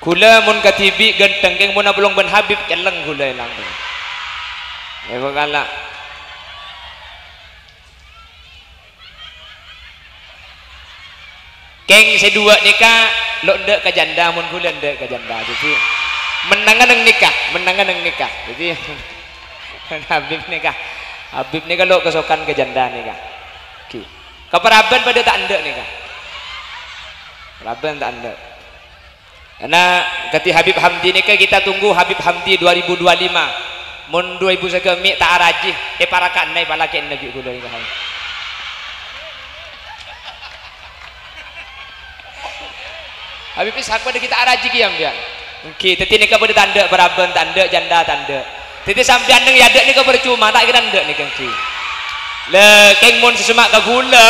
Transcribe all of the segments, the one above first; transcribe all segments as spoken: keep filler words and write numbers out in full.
Ghulâ mon kadhibi' ghântheng, kèng mon apolong bân Habib, celleng ghulâ èlang. Èpakala. Kèng sè duwâ' nèka lo' endâ' ka jhândhâ, mon ghulâ endâ' ka jhândhâ. Dhâddhi, mennangnga neng nèka, mennangnga neng nèka. Dhâddhi, Habib nèka, Habib nèka lo' kasokan ka jhândhâ nèka. Ghi. Ka parabân padâ ta' endâ' nèka. Parabân ta' endâ'. Karena kadhi Habib Hamdi nèka kita tunggu Habib Hamdi dua ribu dua lima. Mon dua èbu sagâ' mè' ta' araji, èparaka'na èpalakè'na bi' ghulâ nèka. Habib Ishak padâ ghi' ta' araji kèya, sampèyan. Èngghi, dhâddhi nèka padâ ta' endâ', parabân ta' endâ', jhândhâ ta' endâ'. Dhâddhi sampèyan neng è adâ' nèka parcoma, ta' kèra endâ' nèka, èngghi. Lè, kèng mon sè semma' ka ghulâ,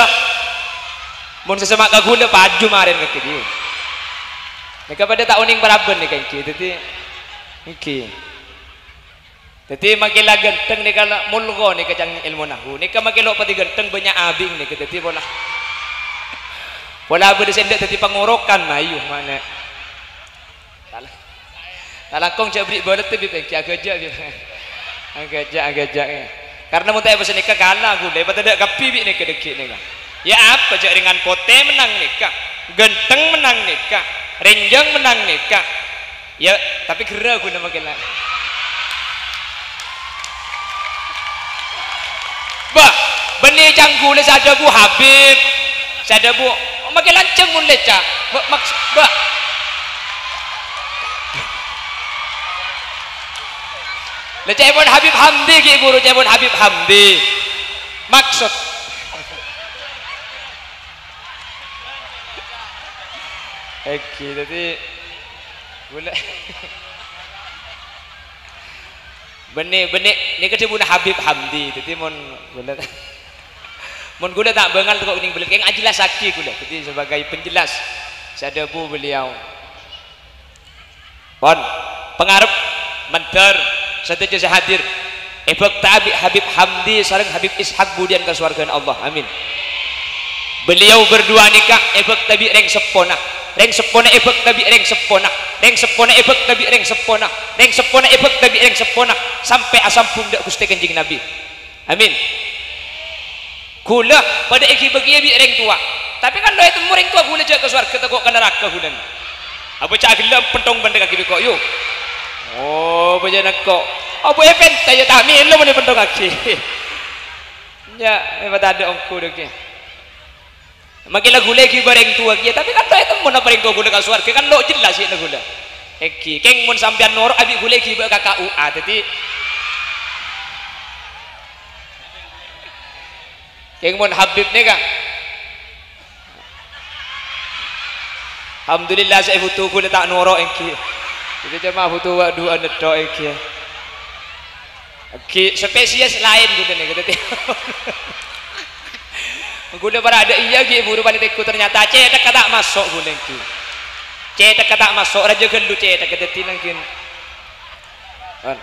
mon sè semma' ka ghulâ, paju marèn kakè, ghi. Nèka padâ ta' onèng parabân nèka, èngghi. Dhâddhi, èngghi. Dhâddhi, makè la ghântheng nèka la molgo nèka ca'na èlmo nahwu. Nèka makè lo' patè ghântheng bânnya' abing nèka. Dhâddhi, pola, pola bâdâ sè endâ' dhâddhi pangorokan, ayo, ma'na. Tal-, talangkong jhâ' bâri' bâlet, Bib, èngghi, aghâjâ', Bib. Aghâjâ', aghâjâ', ya. Karna mon ta' èpasennèka kala ghulâ, èpatendhâ' kabbhi bi' nèka dhâggi' nèka. Ya apa, jhâ' rèngan potè mennang nèka, ghântheng mennang nèka, rènjhâng mennang nèka. Ya, tapè ghârâ ghulâ makè la. Bâh, bânnè ca'na ghulâ sè adhâbu Habib. Sè adhâbu, "Oh, makè lanjhâng mon lèca." Bâ-, maks-, bâ-, lèca'èpon Habib Hamdi, ghi' buru ca'èpon Habib Hamdi. Maksod. Èngghi, dhâddhi, ghulâ. Bânnè, bânnè, nèka dhâbuna Habib Hamdi. Dhâddhi, mon ghulâ, mon ghulâ ta' bângal tako' kènèng bâlât, kèng ajhellassaghi ghulâ. Dhâddhi, sebagai penjelas, sè adhâbu beliau. Pon, pangarep, mandhâr, sadhâjâ sè hadir, èbhâkta bi' Habib Hamdi sareng Habib Ishak budiyân ka sowarghâna Allah. Amin. Beliau berdua nèka èbhâkta bi' rèng seppona, rèng seppona èbhâkta bi' rèng seppona, rèng seppona èbhâkta bi' rèng seppona, rèng seppona èbhâkta bi' rèng seppona, sampè' asambhung dâ' Ghustè Kanjeng Nabi. Amin. Ghulâ padâ èghibâ kèya bi' rèng towa. Tapè kan lo' ètemmo rèng towa ghulâ jhâ' ka sowarghâ, tako' ka naraka ghulâ. Abâ' ca'na ghellâ' penthong bân rèng kakè bi' ko', yu. Oh, bâjâna ko'. Abâ' èpènta, ya, ta' mèlo mon èpenthongaghi. Ya, èpatadâ' ongghu dhâggi'. Makè la ghulâ èghibâ rèng towa kèya, tapè kan lo' ètemmo napa rèng towa ghulâ ka sowarghâ, kan lo' jelas sèna ghulâ. Èngghi, kèng mon sampèyan noro' abi' ghulâ èghibâ ka K U A, dhâddhi, kèng mon Habib nèka. Alhamdulillah, sè èbhuto ghulâ ta' noro' èngghi. Dhâddhi coma bhuto wa-, du'a nèddho èngghi. Ghi' spesies laèn ghulâ nèka, dhâddhi. Ghulâ para adâ' iyâ ghi' buru panètèko, ternyata cèthakka ta' maso' ghulâ ghi'. Cèthakka ta' maso', rajâ ghâllu cèthakka dhâddhi nangghing. Pon.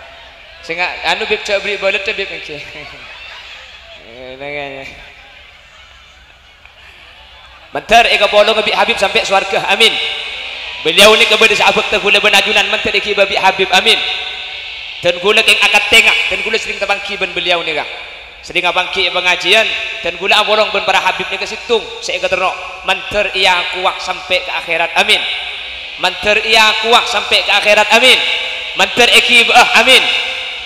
Sènga' anu, Bib, jhâ' bâri' bâlât, Bib, èngghi. Eh, nangèng. Mandhâr èkapolonga bi' Habib sampè' sowarghâ. Amin. Beliau nèka bâdâ sè abhâkta ghulâ bân ajunan mandhâr èghibâ bi' Habib. Amin. Dân ghulâ kèng akatènga, dân ghulâ serrèng tapangghi bân beliau nèka. Serrèng apangghi è pangajiyân, dân ghulâ apolong bân para Habib nèka sèttong sè èkaterro. Mandhâr èakowa sampè' ka akhèrat. Amin. Mandhâr èakowa sampè' ka akhèrat. Amin. Mandhâr èghibâ'â. Amin.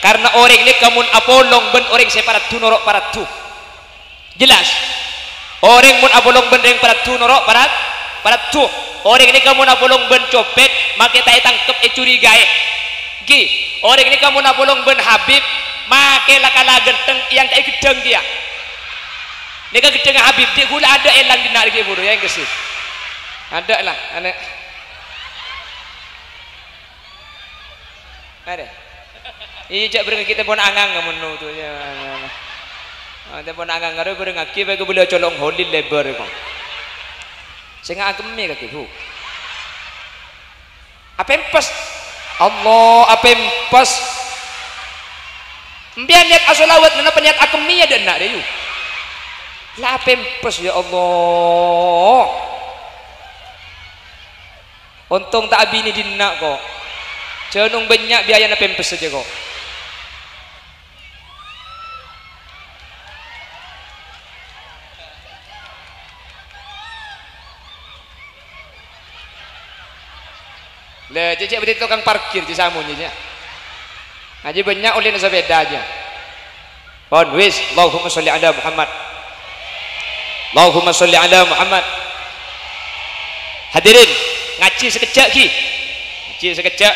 Karna orèng nèka mon apolong bân orèng sè paraddhu noro' paraddhu. Jelas? Orèng mon apolong bân rèng paraddhu noro' parad-, paraddhu. Orèng nèka mon apolong bân copèt, makè ta' ètangkep ècurigaè. Ghi, orèng nèka mon apolong bân Habib, makè la kala ghântheng èangka'è ghedhâng kèya. Nèka ghedhângnga Habib, dhi' ghulâ adâ' èlang dhinna' ghi' buru, ya, èngghâ sih. Adâ' la, anè. Arè. Iyâ, jhâ' bârengngaghi tempona angang, mon nutu, ya. Ah, tempona angang, arè bârengngaghi, bhâi kabelli colong holil lebar, kok. Sènga' akemmè kakè, Bu. Apèmpes. Allah, apèmpes. Empèyan niyat asolawat, napa niyat akemmè ya, dâ' enna', dâ' yu. La apèmpes, ya Allah. Ontong ta' abinè dinna', ko'. Jhâ' nong bânnya' biayana pempes saja, ko'. Lha, cè', cè' bâdâ tokang parkir, cè' samonè, cè'. Ngajhi bânnya' ollèna sapèda, jâ. Pon, wis, Allahumma sholli ala Muhammad. Allahumma sholli ala Muhammad. Hadirin, ngajhi sakejjhâ', ghi. Ngajhi sakejjhâ'.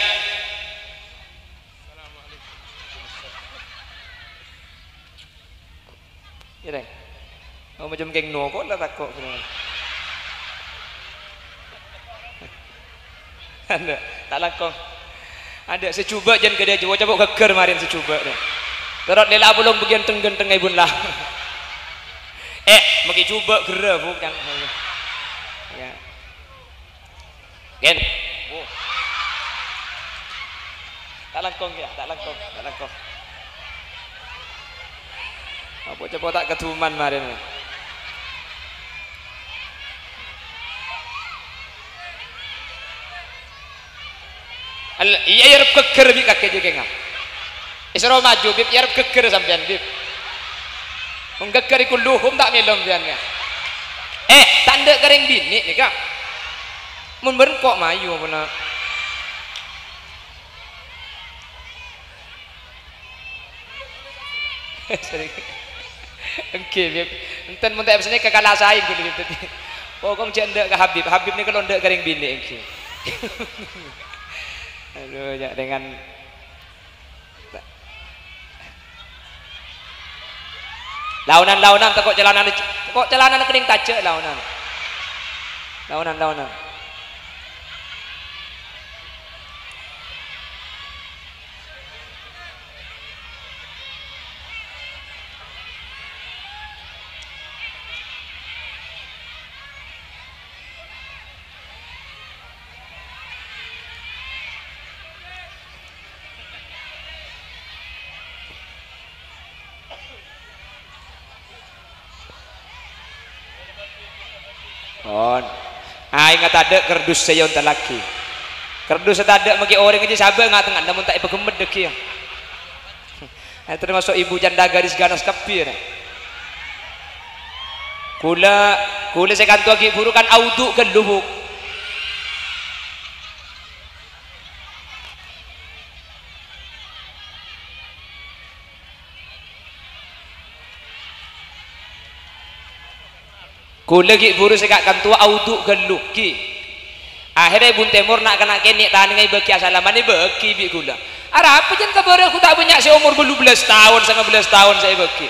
Iyâ, Rèng. Oh, macem kèng noko la tako', ghânèka. Adâ', ta' langkong. Adâ', sè jhubâ' jân ghâdhâ jhubâ', coba ghâggâr marèn sè jhubâ', dâ. Terros lèla' apolong bâgiyân ghântengnga èbun la. Eh, maghi jhubâ' ghârâ, Bu, cang. Iyâ. Gen. Wo. Ta' langkong, yâ, ta' langkong, ta' langkong. Apa coba ta' keduman marèn? Al-, iyâ, iyâ, arep ghâggâr bi' kakè jâ kènga. Èsoro maju, Bib, iyâ arep ghâggâr sampèyan, Bib. Wong ghâggâr iku luhum ta' mèlo sampèyan, yâ. Eh, ta' endâ' ka rèng binè' nèka. Mon bâreng ko' mayu, pona. Engghi, Bib. Enten mon ta' èpèssènè ka kala saèng ghulâ, Bib. Dhâddhi, pokok jhâ' endâ' ka Habib. Habib nèka lo' endâ' ka rèng binè', engghi. Aduh, jhâ' dengan Laonan-laonan, tako' calanana, tako' calanana kennèng tajâ' laonan. Laonan-laonan. Pon. Aèngnga tadâ' kardus sè èontallaghi. Kardus sè tadâ' maghi orèng jiyâ sabâ' nga'-tengnga, namong ta' èpaghemmet dhâggi', yâ. Eh, termasuk ibu janda gadis ganas kabbhi, yâ. Kaulâ, kaulâ sè kanto ghi' bhuru kan audhu' ghâllu, Bu. Kaulâ ghi' bhuru sè ka-, kantowa audhu' ghâllu, ghi. Akhèrra è bun tèmor na'-kana' kènè' tanengnga èbâghi asalaman, èbâghi bi' kaulâ. Arapa jân kabhârâ ghu ta' bânnya' sè omor bâllu bellâs taon, sanga bellâs taon sè èbâghi.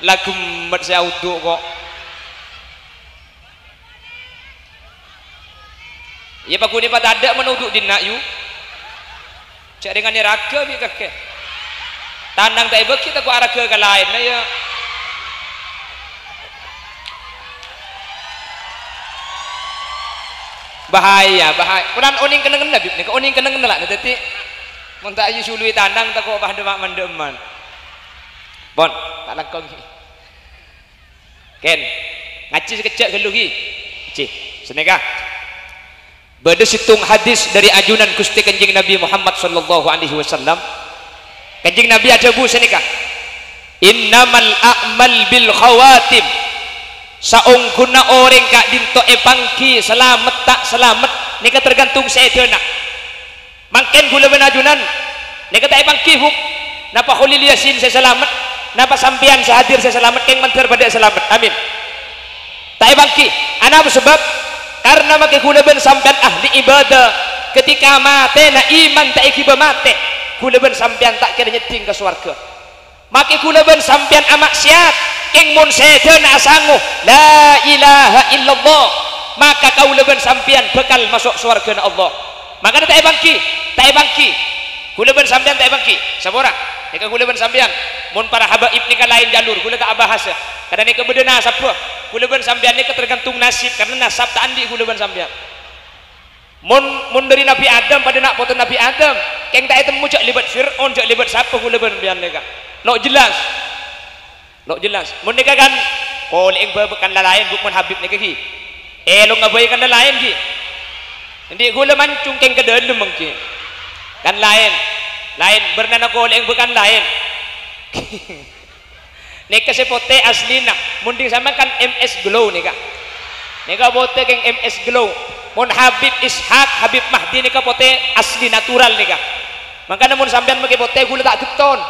La ghemmet sè audhu' ko'. Iyâ, paghun èpatadâ' mon audhu' dinna', yu. Jhâ' rèng anèraghâ bi' kakè. Tanang ta' èbâghi tako' araghâ ka laènna, yâ. Bahaya, bahaya. Polana onèng kennengnganna, Bib, nèka onèng kennengnganna la, dhâddhi mon ta' èsuluwi tanang tako' padâ ma'-, mandâ'emman. Pon, ta' langkong. Kèng, ngajhi sakejjhâ' ghâllu, ghi. Ngajhi. Sanèka. Bâdâ sèttong hadis dâri ajunan Ghustè Kanjeng Nabi Muhammad sallallahu alaihi wasallam. Kanjeng Nabi adhâbu sanèka, "Innamal a'mal bil khawatim." Saongghuna orèng ka'dinto èpangghi salamet ta' salamet, nèka tergantung sèdhâna. Mangkèn ghulâ bân ajunan nèka ta' èpangghi, Bu. Napa Kholil Yasin sè salamet? Napa sampèyan sè hadir sè salamet? Kèng mandhâr padâ salamet. Amin. Ta' èpangghi. Anapa sabâb? Karna makè ghulâ bân sampèyan ahli ibadah. Ketika matèna iman ta' èghibâ matè, ghulâ bân sampèyan ta' kèra nyèddhing ka sowarghâ. Makè ghulâ bân sampèyan ama'siyat, kèng mon sèdhâna asango, "La ilaha illallah," maka kaulâ bân sampèyan bhâkal maso' sowarghâna Allah. Makana ta' èpangghi, ta' èpangghi. Ghulâ bân sampèyan ta' èpangghi. Sapora, nèka ghulâ bân sampèyan. Mon para habaib nèka laèn jalur, ghulâ ta' abahasa. Karna nèka bâdâ nasabbhâ. Ghulâ bân sampèyan nèka tergantung nasib, karna nasab ta' andi' ghulâ bân sampèyan. Mon, mon dâri Nabbhi Adam, padâ na' potona Nabbhi Adam, kèng ta' ètemmo jhâ' lèbât Fir'aun, jhâ' lèbât sapa ghulâ bân sampèyan nèka. Lo' jelas. Lo' jelas. Mon nèka kan, polè'èng bâbâ kan lalaèn, Bu, mon Habib nèka ghi. Èlongnga bhâi kan lalaèn ghi. Andi' ghulâ mancung kèng ka dâlem ènggi. Kan laèn. Laèn, bârnana kolè'èng bhâkan laèn. Nèka sè potè aslina. Mon dhing sampèyan kan M S Glow nèka. Nèka potè kèng M S Glow. Mon Habib Ishak, Habib Mahdi nèka potè asli natural nèka. Mangkana mon sampèyan makè potè ghulâ ta' ghetton.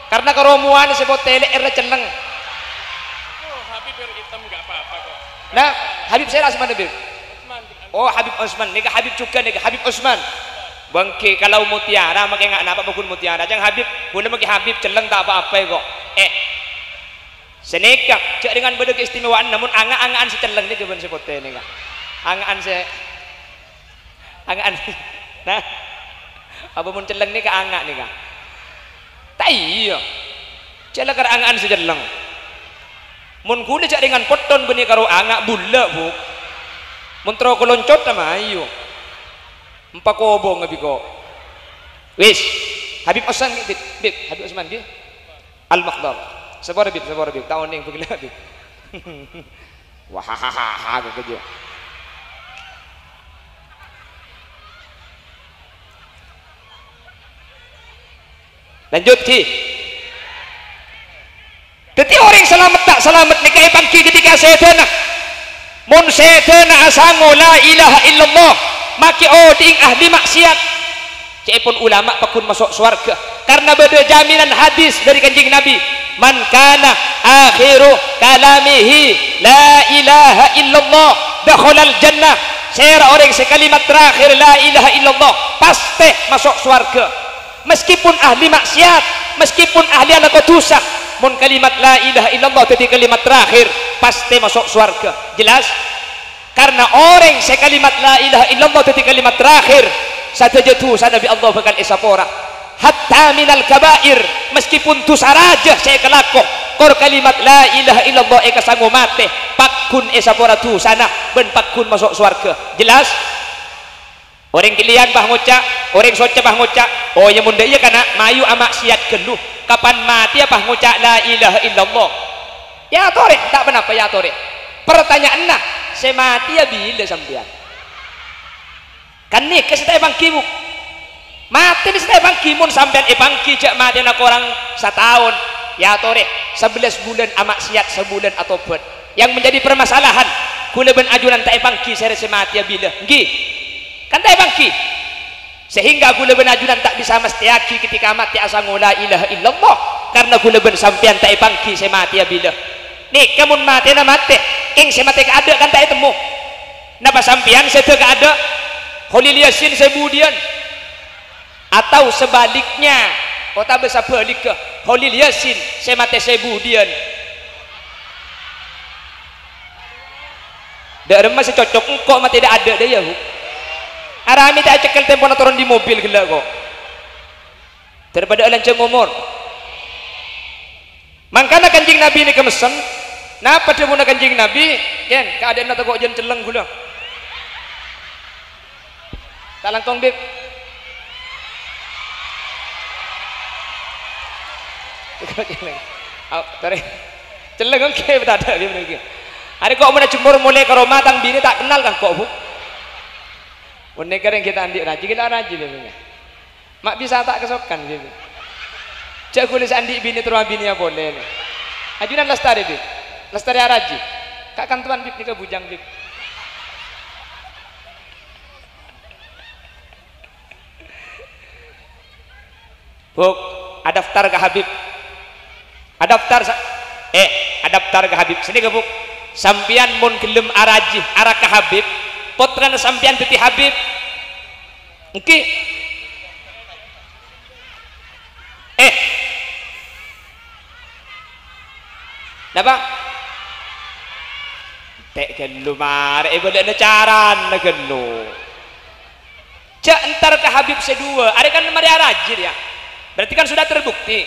Karna karomowan sè potè lè'èrra celleng. Oh, Habib yang hitam nggak apa-apa kok. Nah, Habib sèra asmana, Bib? Usman bin Oh, Habib Osman. Nèka Habib jhughân nèka, Habib Osman. Bângkè, kalau mutiara makè nga-, napa paggun mutiara? Ca'na Habib, ghulâ makè Habib celleng ta' apa-apa kok. Eh. Sanèka, jhâ' dengan bâdâ keistimewaanna, mon anga'-anga'an sè celleng nèka bân sè potè nèka. Anga'an sè, anga'an. Nah, apa mon celleng nèka anga' nèka? Ta' iyâ. Jhâ' la kar anga'an sè celleng. Mon ghulâ jhâ' dengan potton bânnè karo anga' bulâ, Bu. Mon terro kaloncot, mayu. Empa kobong abi ko'. Wis. Habib Osman, Bib. Bib, Habib Osman, ngghi. Al-Makhdar. Sapora, Bib, sapora, Bib. Ta' onèng bâgellâ', Bib. Wahahaha, kok kejâ'. Lanjut, ghi. Dhâddhi, orèng salamet ta' salamet nèka èpangghi ketika sèdhâna. Mon sèdhâna asango la ilaha illallah, makè odi'èng ahli maksiat. Ca'èpon ulama paggun maso' sowarghâ, karna bâdâ jaminan hadis dâri Kanjeng Nabi, "Man kana akhiru kalamihi la ilaha illallah, dakhalal jannah." Sèra orèng sè kalimat terakhir la ilaha illallah, pastè maso' sowarghâ. Meskipun ahli maksiat, meskipun ahli alako dhusa, mon kalimat la ilaha illallah dhâddhi kalimat terakhir, pastè maso' sowarghâ. Jelas? Karna orèng sè kalimat la ilaha illallah dhâddhi kalimat terakhir, sadhâjâ dhusana bi' Allah bhâkal èsapora. Hatta minal kabair, meskipun dhusa rajâ sè èkalako, kor kalimat la ilaha illallah èkasango matè, paggun èsapora dhusana, bân paggun maso' sowarghâ. Jelas? Orèng kèlèyan pas ngoca', orèng soca pas ngoca', "Oh, iyâ, mon dâ' iyâ kana', mayu amaksiat ghâllu." Kapan matèya pas ngoca' la ilaha illallah. Yâ torè, ta' ponapa yâ torè. Pertanyaanna, sè matèya bilâ sampèyan? Kan nèka sè ta' èpangghi, Bu. Matè nèka sè ta' èpangghi, mon sampèyan èpangghi jhâ' matèna korang sataon, yâ torè, sabellâs bulân amaksiat, sabulân atobhât. Yang menjadi permasalahan, ghulâ bân ajunan ta' èpangghi sèrè sè matèya bilâ. Ngghi. Kan ta' èpangghi. Sehingga ghulâ bân ajunan ta' bisa mastèyaghi ketika matè asango la ilaha illallah, karna ghulâ bân sampèyan ta' èpangghi sè matèya bilâ. Nèka mon matèna matè, kèng sè matè kaadâ' kan ta' ètemmo. Napa sampèyan sèdhâ kaadâ'? Kholil Yasin sè budiyân? Atau sebaliknya, otabâ sabhâligghâ, Kholil Yasin sè matè sè budiyân? Dâ' remma sè cocok, engko' matè dâ'-adâ' dâ' iyâ, Bu. Aramè ta' ècekkel tempona toron dâri mobil ghellâ' ko'. Daripada alanjhâng omor. Mangkana Kanjeng Nabi nèka messen, napa dhâbuna Kanjeng Nabi? Kèng, kaadâ'ânna tako' jân celleng ghulâ. Ta' langkong, Bib. Aw, torè. Celleng, oke, bâdâ, Bib, nèka. Arè ko' mon ajembur molè ka roma, tang binè ta' kennal ka engko', Bu. Mon nèka rèng kita andi' rajhi, ghi' la rajhi, Bib, nèka. Ma' bisa ta' kasokan, Bib. Jhâ' ghulâ sè andi' binè terro abinèya polè, nè. Ajunan lastarè, Bib. Lastarè arajhi. Ka' kantowan, Bib, nèka bujang, Bib. Bu', adaftar ka Habib. Adaftar sa-, eh, adaftar ka Habib. Sini ka, Bu'. Sampèyan mon ghellem arajhi, ara ka Habib, pottrana sampèyan dhâddhi Habib. Ènggi. Eh. Napa? Te' ghâllu marè èbâlâ'âna carana ghâllu. Jhâ' entar ka Habib sè duwâ', arè kan marè arajhi, ya. Berarti kan sudah terbukti.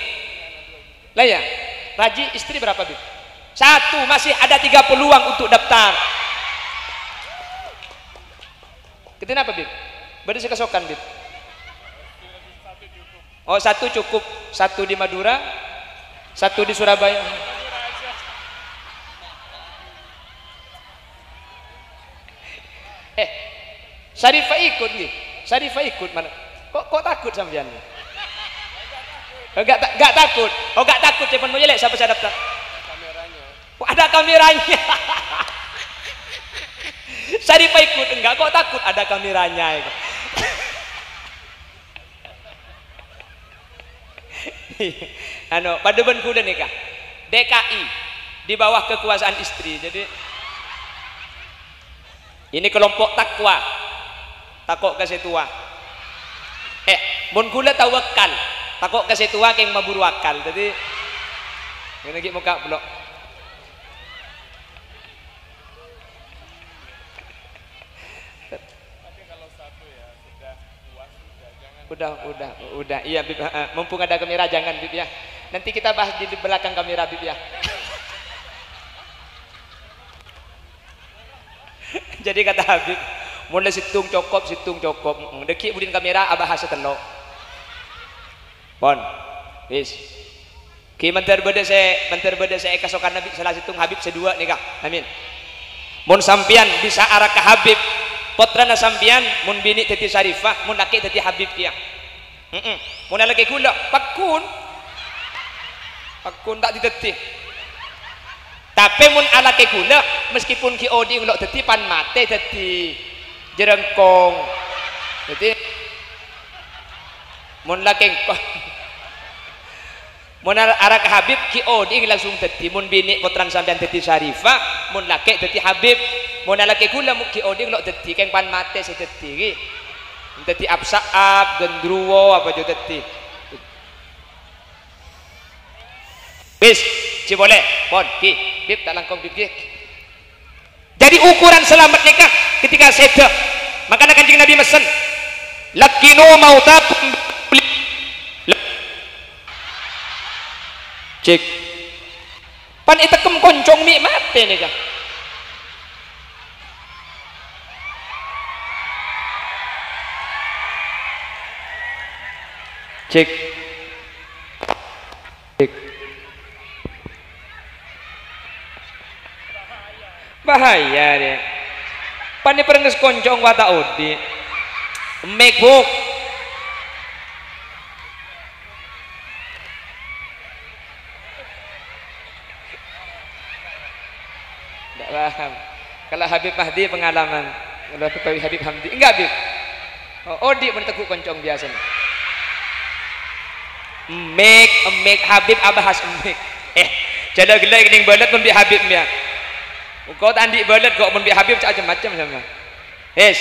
Lah, ya, rajhi istri berapa, Bib? Satu, masih ada tiga peluang untuk daftar. Ghântèna apa, Bib? Bâdâ sè kasokan, Bib? Oh, satu cukup. Satu di Madura, satu di Surabaya. Eh, Syarifah ikut, ngghi. Syarifah ikut, mana? Kok, kok takut sampeyan? Enggak ta-, enggak takut. Oh, enggak takut, cuma mau jelek, siapa saya daftar? Oh, ada kameranya. Syarifah ikut, enggak, kok takut, ada kameranya itu. Anu, padha bân kaulâ nèka. D K I, di bawah kekuasaan istri. Jadi, ini kelompok takwa. Tako' ka sè towa. Eh, mon kaulâ tawakal, tako' ka sè towa kèng maburu akal. Jadi, ngene iki mokka' belok. Udah, udah, udah. Iya, Bib. Heeh. Mumpung ada kamera, jangan, Bib, ya. Nanti kita bahas di belakang kamera, Bib, ya. Jadi kata Habib, "Mon la sèttong cokop, sèttong cokop." Heeh. Dhâggi' budina kamera abahas sè tello'. Pon. Wis. Ghi mandhâr bâdâ sè, mandhâr bâdâ sè èkasokan Nabi, sala sèttong Habib sè duwâ' nèka. Amin. Mon sampèyan bisa araka Habib, pottrana sampèyan, mon binè' dhâddhi Syarifah, mon lakè' dhâddhi Habib kèya. Heeh. Mon alakè kaulâ, pagghun. Pagghun ta' dhâddhi. Tapè mon alakè kaulâ, meskipun ghi' odi'na lo' dhâddhi, pan matè dhâddhi jhârângkong. Dhâddhi, mon lakè engko', mon ar-, araka Habib ghi' odi'na langsung dhâddhi, mon binè' pottrana sampèyan dhâddhi Syarifah, mon lakè' dhâddhi Habib, mon alakè kaulâ mon ghi' odi'na lo' dhâddhi, kèng pan matè sè dhâddhi, ghi. Dhâddhi ap-sa'ap, gendruwo, apa jhâ' dhâddhi. Wis, jhi polè, pon, ghi, Bib, ta' langkong, Bib, ghi. Jadi, ukuran salamet nèka ketika sèdhâ. Mangkana Kanjeng Nabi messen, "Laqqinu mautakum." Cek. Pan ètekkem koncong mè' matè nèka. Cek. Cek. Bahaya, rè. Pan èparengnges koncong wa ta' odi'. Emmèk, Bu'. Ndak paham. Kalau Habib Mahdi pengalaman. Kalau Habib Hamdi. Enggak, Bib. Oh, odi' mon teggu' koncong biyasana. Emmèk, emmèk, Habib abahas emmèk. Eh, jhâ' la ghellâ' kènèng bâlât mon bi' Habib, ya. Engko' ta' andi' bâlât kok mon bi' Habib cè' cem-macem sama. Wis.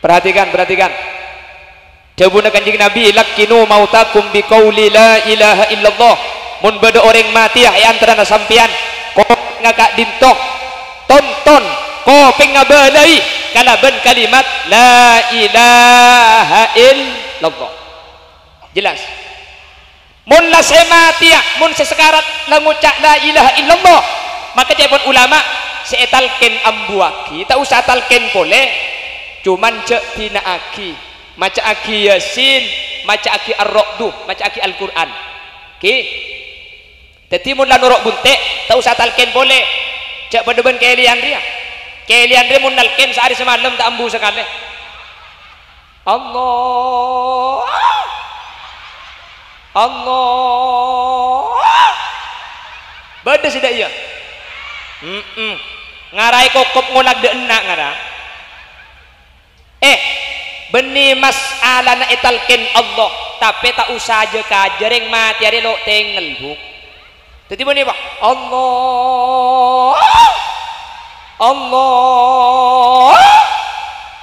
Perhatikan, perhatikan. Dhâbuna Kanjeng Nabi, "Laqqinu mautakum biqauli la ilaha illallah." Mon bâdâ orèng matèya è antarana sampèyan, kopèngnga ka'dinto, tonton, kopèngnga bâlâi kalabân kalimat la ilaha illallah. Jelas? Mon la sè matèya, mon sè sakarat la ngoca' la ilaha illallah, maka ca'èpon ulama, sè ètalkèn ambuwâghi, ta' osa talkèn polè, coma jhâ' dina'aghi, maca'aghi Yasin, maca'aghi Ar-Ra'du, maca'aghi Al-Qur'an. Ghi. Dhâddhi, mon la noro' bunte', ta' osa talkèn polè, jhâ' padâ bân kèlèyan rèya. Kèlèyan rèya mon nalkèn saarè samalem ta' ambu sakalè. Allah. Allah. Bâdâ sè dâ' iyâ. Mm-mm. Ngaraè kokop ngolat dâ' enna' ngara. Eh, bânnè mas'alana ètalkèn Allah, tapè ta' osa jhâ-kajhâ rèng matè arè lo' tengngel, Bu'. Dhâddhi bânnè, Pak, Allah, Allah.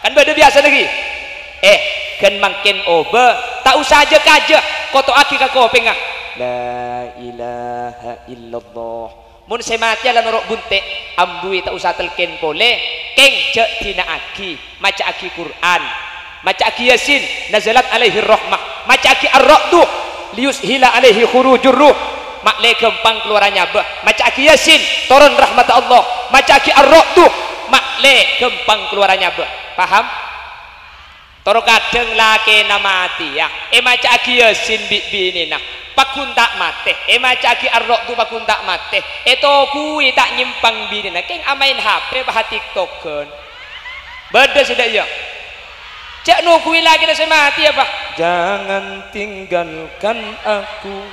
Kan bâdâ biyasana ghi. Eh, ghân mangkèn obâ, ta' osa jhâ-kajhâ, koto'aghi ka kopèngnga. La ilaha illallah. Mon sè matèya la noro' bunte', ambuwi ta' osa talkèn polè, kèng jhâ' dina'aghi. Maca'aghi Qur'an, maca'aghi Yasin, nazalat alaihir rahmah, maca'aghi Ar-Ra'du, liyushila alaihi khurujur ruh, ma'lè ghâmpang kalowarra nyabâ, maca'aghi Yasin, toron rahmatta Allah, maca'aghi Ar-Ra'du, ma'lè ghâmpang kalowarra nyabâ. Paham? Toro kadhâng lakèna matèya, èmaca'aghi Yasin bi' binèna, paggun ta' matè, èmaca'aghi Ar-Ra'du paggun ta' matè, ètoguwi ta' nyèmpang binèna, kèng amaèn H P, apa, ha-TikTok-an. Bâdâ sè dâ' iyâ. Jhâ' noguwi lakèna sè matèya, apa? Jangan tinggalkan aku.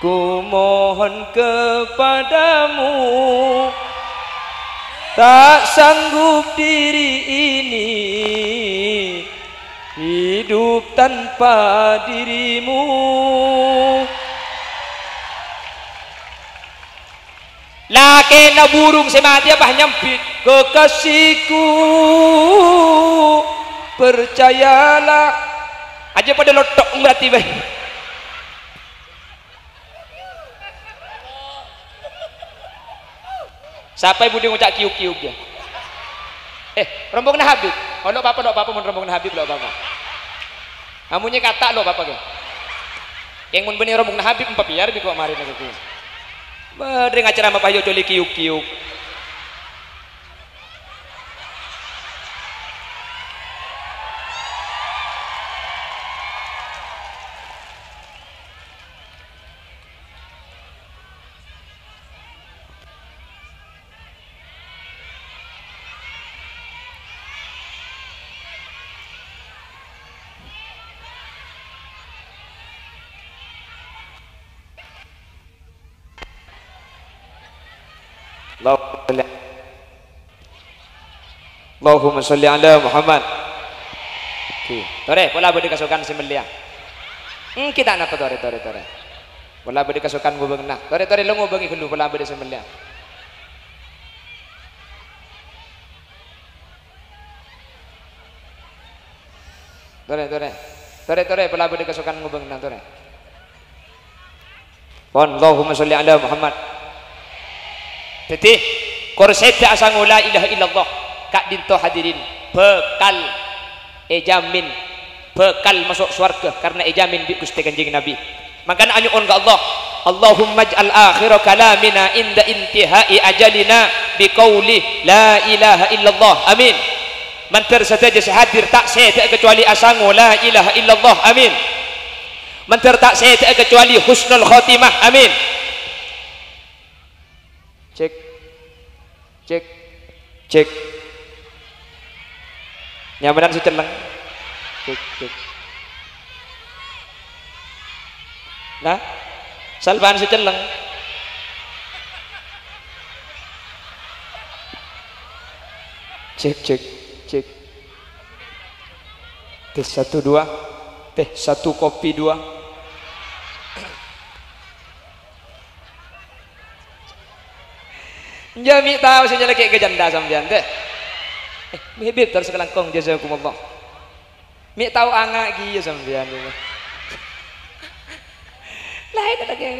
Ku mohon kepadamu, tak sanggup diri ini hidup tanpa dirimu. Lakèna burung sè matèya, apa, nyambit, "Kekasihku, percayalah." Aja padâ lotto' berarti, bâi. Sapa è budi ngoca' kiyuk-kiyuk, yâ? Eh, rombonganna Habib. Oh, lo' apa-apa, lo' apa-apa, mon rombonganna Habib, lo' apa-apa. Amonye kata, lo' apa-apa, kè. Kèng mon bânnè rombonganna Habib, empa' biyar bi' ko' marèna kè. Bâdâ ngaceramah payu coli kiyuk-kiyuk. Allahumma sholli, Allahumma sholli ala Muhammad. Oke. Torè, pola bâdâ kasokan sè mellèya. Ènggi ta' napa, torè, torè, torè. Pola bâdâ kasokan ngobângana. Torè, torè, lo' ngobângè ghâllu, pola bâdâ sè mellèya. Torè, torè. Torè, torè, pola bâdâ kasokan ngobângana, torè. Pon, Allahumma sholli ala Muhammad. Dhâddhi, kor sèdhâ asango la ilaha illallah, ka'dinto hadirin bhâkal èjhâmin bhâkal maso' sowarghâ karna èjhâmin bi' Ghustè Kanjeng Nabi. Mangkana anyo'on ka Allah, "Allahumma ij'al akhira kalamina inda intihai ajalina biqauli la ilaha illallah. Amin." Mandhâr sadhâjâ sè hadir ta' sèdhâ kacobâli asango la ilaha illallah. Amin. Mandhâr ta' sèdhâ kacobâli husnul khotimah. Amin. Cek. Cek. Cek. Nyamanan sè celleng. Cek, cek. Nah, salbân sè celleng. Cek, cek, cek. Tes satu, dua. Teh satu, kopi dua. Jhâ' mè' tao sè nyalèkè' ka jhândhâ sampèyan, teh. Eh, mè' bhidhâr sakalangkong, jazakumullah. Mè' tao anga' kèya sampèyan. Laèn lagi.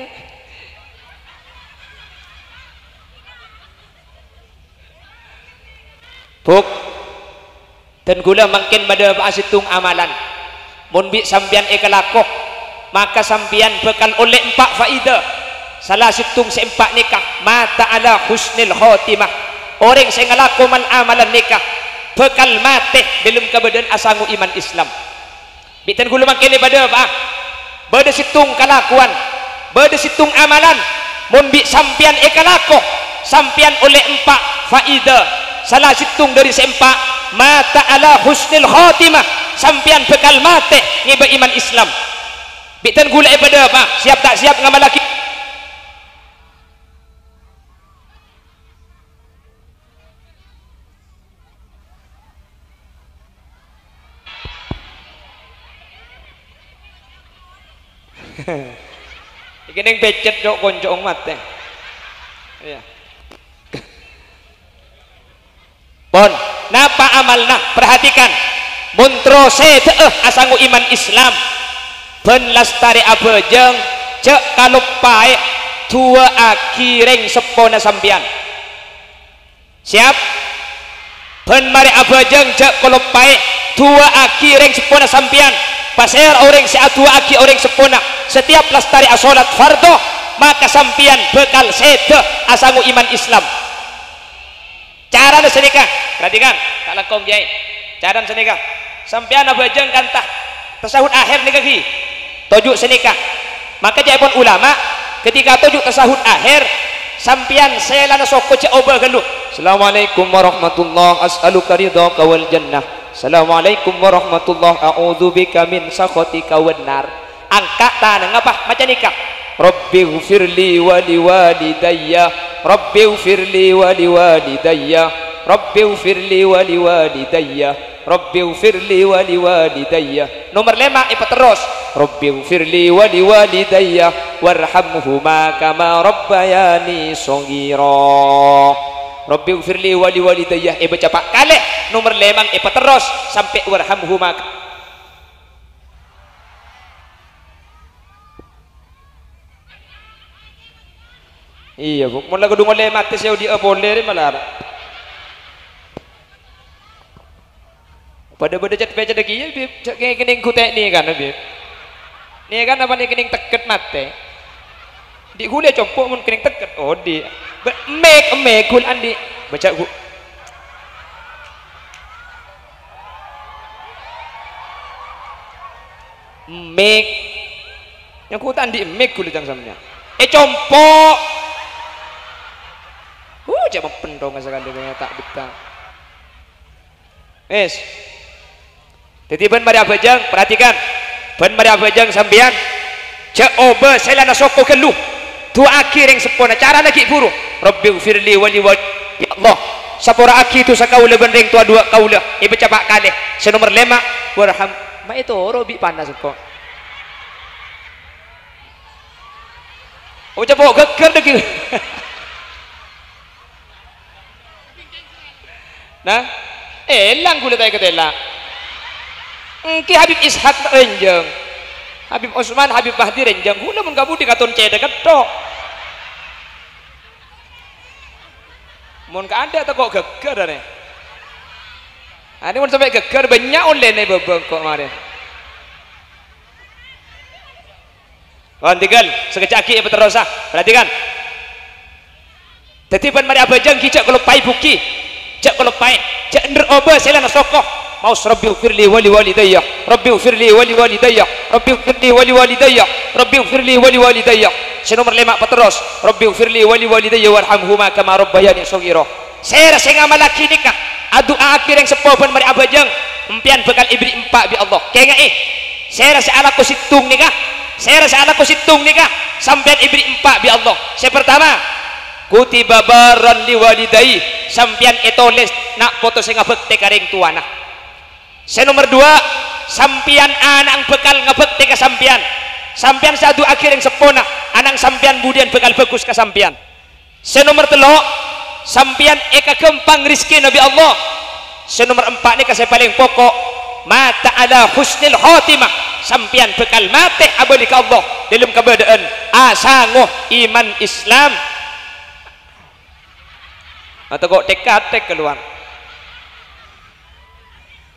Buk. Dân kaulâ mangkèn madhâpa'a sèttong amalan. Mon bi' sampèyan èkalako, maka sampèyan bhâkal ollè empa' faèdah. Sala sèttong sè empa' nèka, mata ala husnil khotimah. Orèng sè ngalako mal-amalan nèka bhâkal matè dâlem kabâdâ'ân asango iman Islam. Bi' dân kaulâ mangkèn èpadhâpa'a. Bâdâ sèttong kalakowan, bâdâ sèttong amalan, mon bi' sampèyan èkalako, sampèyan ollè empa' faèdah. Sala sèttong dâri sè empa', mata ala husnil khotimah, sampèyan bhâkal matè ngèbâ iman Islam. Bi' dân kaulâ èpadhâpa'a, siap ta' siap ngamallaghi? Iki neng pècèt, Cok, konco matè. Iyâ. Pon, napa amalna? Perhatikan. Mon terro sèdhâ'â asango iman Islam, bân lastarè abhâjâng, jhâ' kaloppaè du'aaghi rèng seppona sampèyan. Siap? Bân marè abhâjâng jhâ' kaloppaè, du'aaghi rèng seppona sampèyan. Pasèra orèng sè adu'aaghi orèng seppona setiap lastarè asolat fardhu, maka sampèyan bhâkal sèdhâ asango iman Islam. Carana sanèka, perhatikan, ta' langkong, Kèyaè. Carana sanèka, sampèyan abhâjâng kanta tasahud akhèr nèka ghi, toju' sanèka. Maka ca'èpon ulama, ketika toju' tasahud akhèr, sampèyan sèlana soko jhâ' obâ ghâllu. "Assalamualaikum warahmatullah, as'aluka ridhaka wal jannah. Assalamualaikum warahmatullah, a'udzubika min sakhatika wan nar." Angka' tanangnga, pa, maca nèka. "Rabbighfirli wa liwalidayya. Rabbighfirli wa liwalidayya. Rabbighfirli wa liwalidayya. Rabbighfirli wa liwalidayya." Nomer lèma' èpaterros. "Rabbighfirli wa liwalidayya warhamhuma kama rabbayani shaghira." "Rabbighfirli wa liwalidayya" èbâca pa' kalè, nomer lèma' èpaterros sampè' "warhamhuma." Iyâ, Bu. Mon la kodhu ngollè matè sè odi'â polè rè malar. Padâ-padâ cet-pecet kèya, Bib. Jhâ' kè-, kènèng ghutè' nèkana, Bib. Nèkana panè kènèng tekket matè. Dhi' ghulâ compo' mon kènèng tekket. Oh, dhi'. Bâ-, mik, mik, ghul andi'. Bâca, gu-, mik. Nyangkut andi' mik ghulâ cang sampèyan. Eh, compo'. Uh, jhâ' mapendhonga sakalè kèya ta' bettah. Wis. Dhâddhi bân marè abhâjâng, perhatikan. Bân marè abhâjâng sampèyan, jhâ' obâ sèlana soko ghâllu. Du'aaghi rèng seppona, carana ghi' bhuru. "Rabbighfirli wa li wal-," "Ya Allah, sapora'aghi dhusa kaulâ bân rèng towa duwâ' kaulâ." Èbâca pa' kalè. Sè nomer lèma', "Warham." Ma' ètoro' bi' panas engko'. Oh, coba ghâggâr dâggi'. Nah, èlang ghulâ ta' èkatèla. Èngghi Habib Ishak rènjhâng. Habib Usman, Habib Mahdi rènjhâng. Ghulâ mon ka budi katon cèthè ketthok. Mon ka adâ' tako' ghâggâr arè. Arè mon sampè' ghâggâr bânnya' ollèna bâbâng ko' marè. Kon tinggal, sakejjhâ' aghi' èpaterrosa. Perhatikan. Dhâddhi bân marè abhâjâng ghi' jhâ' kaloppaè bhuki. Jhâ' kaloppaè. Jhâ' endher obâ sèlana soko. Maos, "Rabbighfirli wa li walidayya. Rabbighfirli wa li walidayya. Rabbighfirli wa li walidayya. Rabbighfirli wa li walidayya." Sè nomer lèma' paterros. "Rabbighfirli wa li walidayya warhamhuma kama rabbayani shaghira." Sèra sè ngamallaghi nèka, adu'aaghi rèng seppo bân marè abhâjâng, empèyan bhâkal èberri' empa' bi' Allah. Kaènga'è, sèra sè alako sèttong nèka, sèra sè alako sèttong nèka, sampèyan èberri' empa' bi' Allah. Sè partama, kutiba barran li walidayhi, sampèyan ètolès na' poto sè ngabhâktè ka rèng towana. Sè nomer duwâ', sampèyan ana'na bhâkal ngabhâktè ka sampèyan. Sampèyan sè adu'aaghi rèng seppona, ana'na sampèyan budiyân bhâkal bhâghus ka sampèyan. Sè nomer tello', sampèyan èkaghâmpang rejhekkèna bi' Allah. Sè nomer empa' nèka sè palèng poko', mata ala husnil khotimah, sampèyan bhâkal matè abâli ka Allah dâlem kabâdâ'ân asango iman Islam. Atau kok tek-katek kalowar.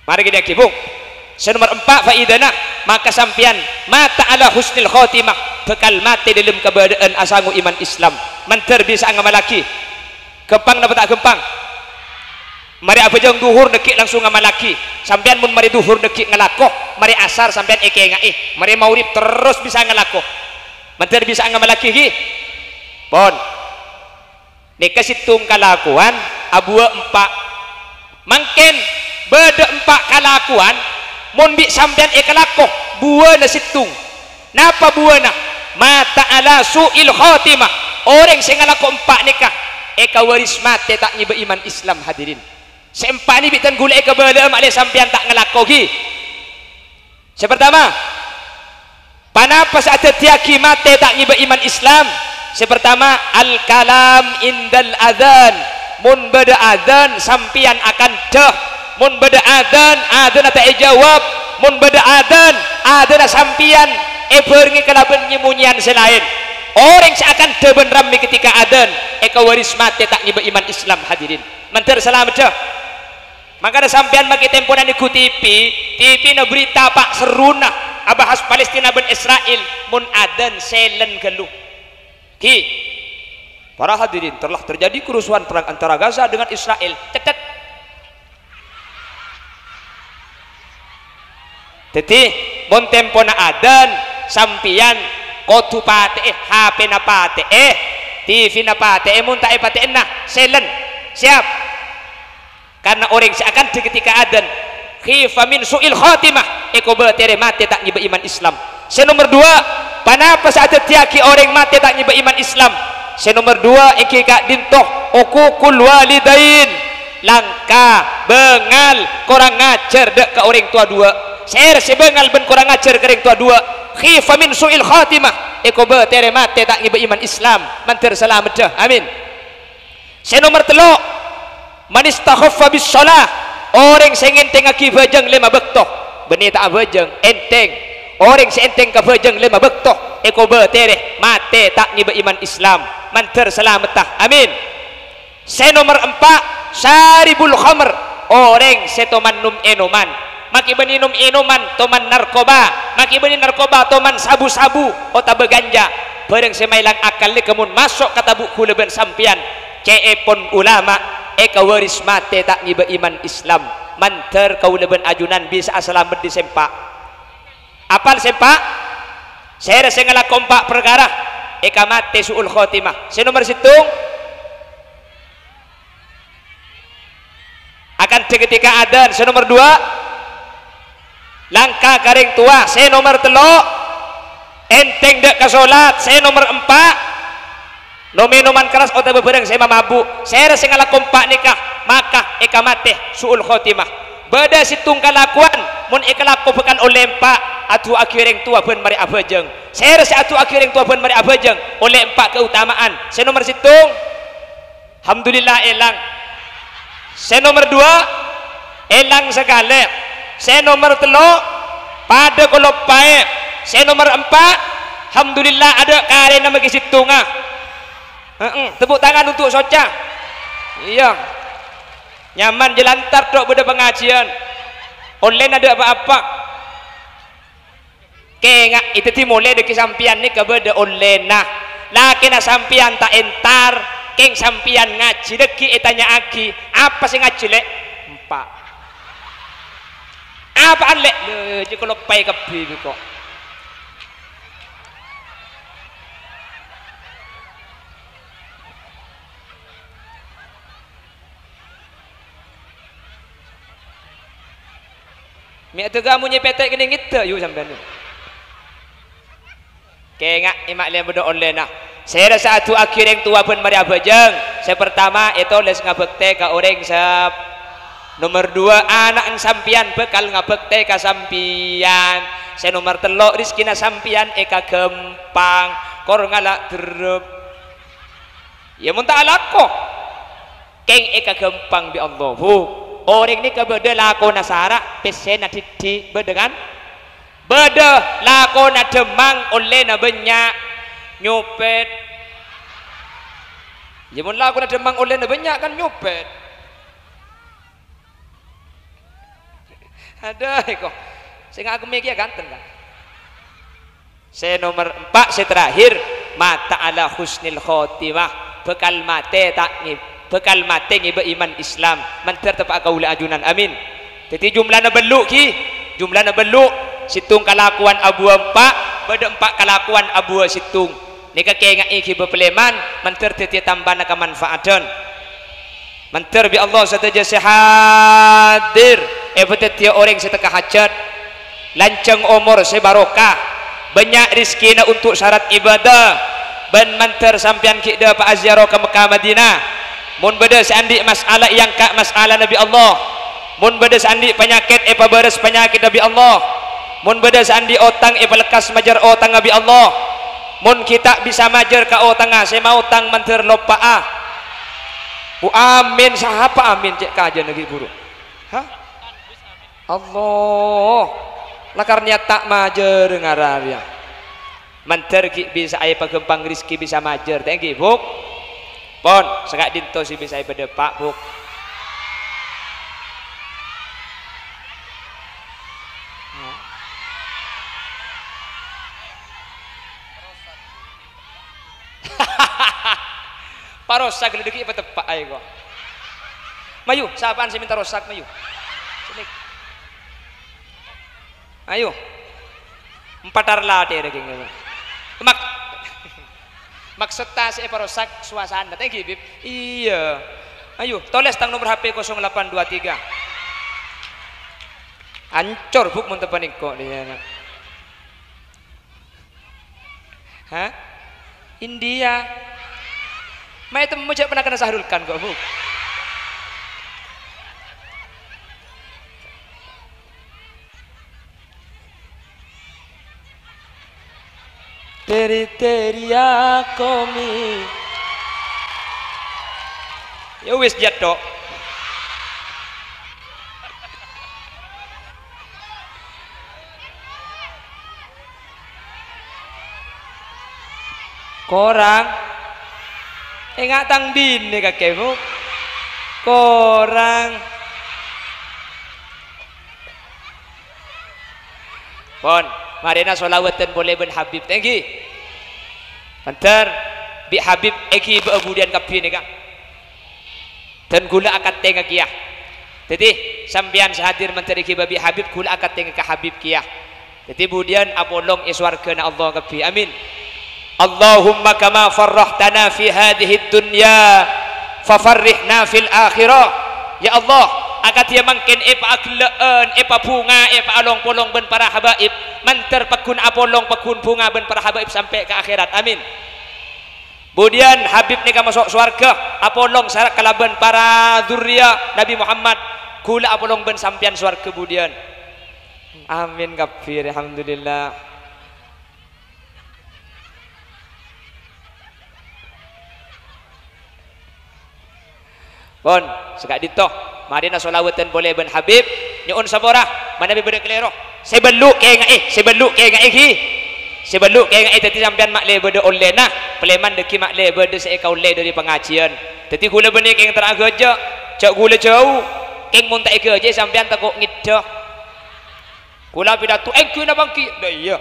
Marè ghi' dhâggi', Bu. Sè nomer empa' faidana, maka sampèyan mata ala husnil khotimah, bhâkal matè dâlem kabâdâ'ân asango iman Islam. Mandhâr bisa'a ngamallaghi. Ghâmpang napa ta' ghâmpang? Marè abhâjâng dhuhur dhâggi' langsung ngamallaghi. Sampèyan mon marè dhuhur dhâggi' ngalako, marè asar sampèyan èkaènga'è, marè maghrib terros bisa'a ngalako. Mandhâr bisa'a ngamallaghi, ghi? Pon. Nèka sèttong kalakowan, abuwâ empa'. Mangkèn bâdâ empa' kalakowan, mon bi' sampèyan èkalako, buwâna sèttong. Napa buwâna? Mata ala su'il khotimah. Orèng sè ngalako empa' nèka èkawaris matè ta' ngèbâ iman Islam, hadirin. Sè empa' nè bi' dhân ghulâ èkabâlâ'â ma'lè sampèyan ta' ngalako, ghi. Sè partama, ponapa sè adhâddhiyâghi matè ta' ngèbâ iman Islam? Sè partama, al-kalam indal adzan. Mon bâdâ adzan, sampèyan akandhâ. Mon bâdâ adzan, adzanna ta' èjâwâb. Mon bâdâ adzan, adzanna sampèyan èbhârengngè kalabân nyè-monyèyan sè laèn. Orèng sè akandhâ bân rammè ketika adzan, èkawaris matè ta' ngèbâ iman Islam, hadirin. Mandhâr salameddhâ. Mangkana sampèyan makè tempona nèngghu T V, T V-na berita pa' serruna abahas Palestina bân Isra'il, mon adzan sèlèn ghâllu. Ghi, para hadirin, telah terjadi kerusuhan perang antara Gaza dengan Israel. Cètèt. Dhâddhi, mon tempona adzan, sampèyan kodhu patè'è, H P-na patè'è, T V-na patè'è, mon ta' èpatè'èna, silent. Siap? Karna orèng sè akandhâ ketika adzan, khifa min su'il khatimah, èkobâtèrè matè ta' ngèbâ iman Islam. Sè nomer duwâ', ponapa sè adhâddhiyâghi orèng matè ta' ngèbâ iman Islam? Sè nomer duwâ' èngghi ka'dinto, uququl walidain. Langka, bângal, korang ajhâr dâ' ka orèng towa duwâ'. Sèra sè bângal bân korang ajhâr ka orèng towa duwâ', khifa min su'il khatimah, èkobâtèrè matè ta' ngèbâ iman Islam, mandhâr salameddhâ. Amin. Sè nomer tello', man istakhaffa bis shalah, orèng sè ngènthèngaghi bhâjâng lèma bâkto. Bânnè ta' abhâjâng, ènthèng. Orèng sè ènthèng ka bhâjâng lèma bâkto, èkobâtèrè matè ta' ngèbâ iman Islam, mandhâr salameddhâ. Amin. Sè nomer empa', syaribul khamr, orèng sè toman nom-ènoman. Makè bânnè nom-ènoman, toman narkoba. Makè bânnè narkoba, toman sabu-sabu otabâ ganja. Bhârâng sè maèlang akal nèka mon maso' ka tabu' ghulâ bân sampèyan, cè'èpon ulama, èkawaris matè ta' ngèbâ iman Islam. Mandhâr kaulâ bân ajunan bisa'a salameddhi sè empa'. Apal sè empa'? Sèra sè ngalako empa' parkara, èkamatè su'ul khotimah. Sè nomer sèttong, akandhâ ketika adzan. Sè nomer duwâ', langka ka rèng towa. Sè nomer tello', ènthèng dâ' ka solat. Sè nomer empa', nom-ènoman kerras otabâ bhârâng sè mamabu'. Sèra sè ngalako empa' nèka, maka èkamatè su'ul khotimah. Bâdâ sèttong kalakowan, mon èkalako bhâkal ollè empa', adu'aaghi rèng towa bân marè abhâjâng. Sèra sè adu'aaghi rèng towa bân marè abhâjâng, ollè empa' kaotama'an. Sè nomer sèttong, Alhamdulillah, èlang. Sè nomer duwâ', èlang sakalè. Sè nomer tello', padâ kaloppaè. Sè nomer empa', alhamdulillah, adâ' karèna maghi sèttonga. Heeh, tepuk tangan untuk Soca. Iyâ. Nyaman jâ lantar, dok, bâdâ pangajiyân. Ollèna adâ' pa-apa. Kèngaè, dhâddhi molaè dhâggi' sampèyan nèka bâdâ ollèna. Lakèna sampèyan ta' entar, kèng sampèyan ngajhi dhâggi' ètanya'aghi, "Apa sè ngajhi, Lè'?" "Empa'." "Apaan, Lè'?" "Lè', jâ' kaloppaè kabbhi bi' ko'." Mè' adâ' kamu nyèpètè' kènè' ngèdhâ', yu, sampèyan, yu. Kèngaè, ma' lè bâdâ ollèna. Sèra sè adu'aaghi rèng towa bân marè abhâjâng. Sè partama, ètolès ngabhâktè ka orèng sè, nomer duwâ', ana'na sampèyan bhâkal ngabhâktè ka sampèyan. Sè nomer tello', rejhekkèna sampèyan èkaghâmpang. Kor ngala' dherrep. Iyâ, mon ta' alako. Kèng èkaghâmpang bi' Allah, Bu. Orèng nèka bâdâ lakona sara', pèssèna dhiddhi', bâdâ, kan? Bâdâ lakona dhâmmang, ollèna bânnya', nyopèt. Iyâ, mon lakona dhâmmang, ollèna bânnya', kan nyopèt. Adâ, èko. Sè ngakemmè kèya ganteng, kan? Sè nomer empa', sè terakhir, mata ala husnil khotimah, bhâkal matè ta' ngè-, bhâkal matè ngèbâ iman Islam, mandhâr teppa'a kaulâ ajunan. Amin. Dhâddhi, jumlana bâllu', ghi. Jumlana bâllu', sèttong kalakowan abuwâ empa', bâdâ empa' kalakowan abuwâ sèttong. Nèka kèngaè, ghi, bâ palèman, mandhâr dhâddhiyâ tambâna kamanfaatan. Mandhâr bi' Allah sadhâjâ sè hadir, èpadhâddhiyâ orèng sè tekka hajhât. Lanjhâng omor sè barokah, bânnya' rejhekkèna untuk syarat ibadah, bân mandhâr sampèyan ghi' dâpa'a ziyarah ka Mekkah Madinah. Mon bâdâ sè andi' mas'ala, èangka' mas'alana bi' Allah. Mon bâdâ sè andi' panyakèt, èpabârâs panyakèdda bi' Allah. Mon bâdâ sè andi' otang, èpalekkas majâr otangnga bi' Allah. Mon ghi' ta' bisa majâr ka otangnga, sè maotang mandhâr loppa'a. Bu, amin. Sapa amin, cè' kajâna ghi' buru? Hah? Allah. Lakar niyat ta' majâr ngara rèya. Mandhâr ghi' bisa èpaghâmpang rejhekkè bisa majâr. Ta' ènggi, Bu'? Pon, saka'dinto sè bisa èpadâpa', Bu'. Parosak lho, dhâggi' pateppa' aè, ko'. Mayu, sapa'an sè mènta rosak, mayu. Sini. Ayo. Empatar latè rè kèngèng. Mak-, maksud ta' sè èparosak suasana. Thank you, Bib. Iyâ. Ayo, tolès tang nomer H P kosong delapan dua tiga. Ancor, Bu', mon teppa' nèko, iyâ. Hah? India. Ma'è temmo jhâ' pernah kenna Sahrul Khan kok, Bu'. Teri-teri ya komi. Ya wis, jhât tok. Korang. Enga' tang binè kakè, Bu. Korang. Pon, marèna sholawatan polè bân Habib. Thank you. Mandhâr, bi' Habib èghibâ'â budiyân kabbhi nèka. Dân ghulâ akatènga kèya. Dhâddhi, sampèyan sè hadir mandhâr èghibâ bi' Habib, ghulâ akatènga ka Habib kèya. Dhâddhi, budiyân apolong è sowarghâna Allah kabbhi. Amin. Allahumma kama farrahtana fi hadhihid dunya, fafarrihna fil akhirah. Ya Allah, akadhi mangkèn èpaaghellâ'ân, èpabhunga, èpaalong-polong bân para habaib, mandhâr pagghun apolong, pagghun bhunga bân para habaib sampè' ka akhèrat. Amin. Budiyân Habib nèka maso' sowarghâ, apolong sara kalabân para dhurriyah Nabi Muhammad. Ghulâ apolong bân sampèyan sowarghâ budiyân. Amin kabbhi, alhamdulillah. Pon, saka'dinto. Marèna sholawatan polè bân Habib. Nyo'on sapora, manabi bâdâ kalèro. Sè bâllu' kènga'è, sè bâllu' kènga'è ghi. Sè bâllu' kènga'è, dhâddhi sampèyan ma'lè bâdâ ollèna, palèman dhâggi' ma'lè bâdâ sè èkaollè dâri pangajiyân. Dhâddhi ghulâ bânnè kèng terro aghâjâ', jhâ' ghulâ jhâu, kèng mon ta' èghâjâ'è sampèyan tako' ngèddhâ. Ghulâ pidato, èngghi napa èngghi? Lah iyâ.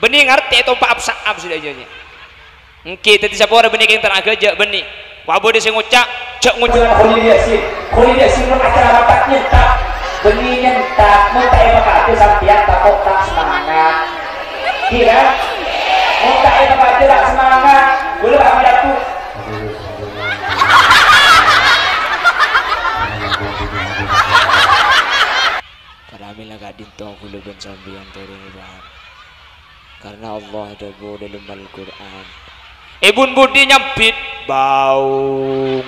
Bânnè ngartè ètompa' ap-sa'ap sè dhâjâna. Èngghi, dhâddhi sapora bânnè kèng terro aghâjâ' bânnè. Wa bâdâ sè ngoca', jhâ' ngoca'. Khalil Yasin. Khalil Yasin mon acara mata nyentak. Bânnè nyentak, mon ta' èpakadâ sampèyan tako' ta' semangat. Kira? Mon ta' èpakadâ ta' semangat. Ghulâ pidato. Paramila ka'dinto ghulâ bân sampèyan torè, paham? Karena Allah adhâbu dâlem Al-Qur'an, "È bun budi nyambit baung."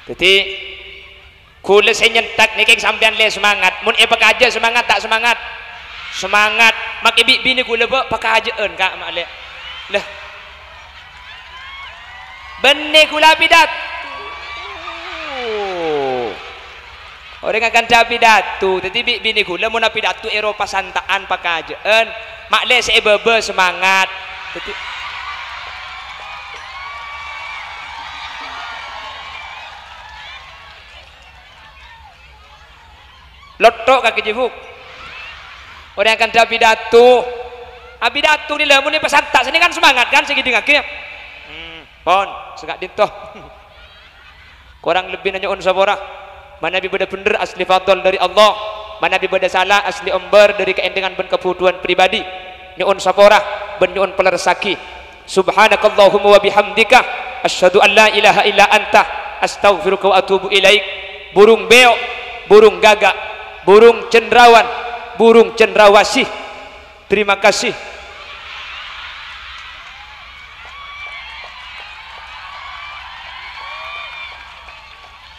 Dhâddhi, ghulâ sè nyentak nèka sampèyan lè semangat. Mon èpakajâ' semangat, ta' semangat? Semangat. Makè bi' binè ghulâ bâ' pakajâ'ân, Ka', ma'lè. Lah. Bânnè ghulâ pidato. Orèng akanta pidato, dhâddhi bi' binè ghulâ mon apidato èro pasanta'an pakajâ'ân, ma'lè sè è bâbâ semangat. Dhâddhi, lotto' kakè jibuk. Orèng akanta pidato. Apidato nè la, mon èpasanta', sennengngan semangat kan sè ngèdingngaghi. Hmm, pon, saka'dinto. Korang lebbina nyo'on sapora. Manabi bâdâ bhendher asli fadl dâri Allah, manabi bâdâ sala asli ombâr dâri kaèndengan bân kabhutowan pribadi. Nyo'on sapora bân nyo'on palerressaghi. Subhanakallahumma wa bihamdika, asyhadu an la ilaha illa anta, astaghfiruka wa atubu ilaik. Burung beo', burung gaga', burung cendrawan, burung cendrawasih. Terima kasih.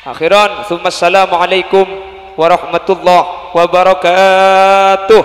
Akhiran, tsumma assalamualaikum warahmatullahi wabarakatuh.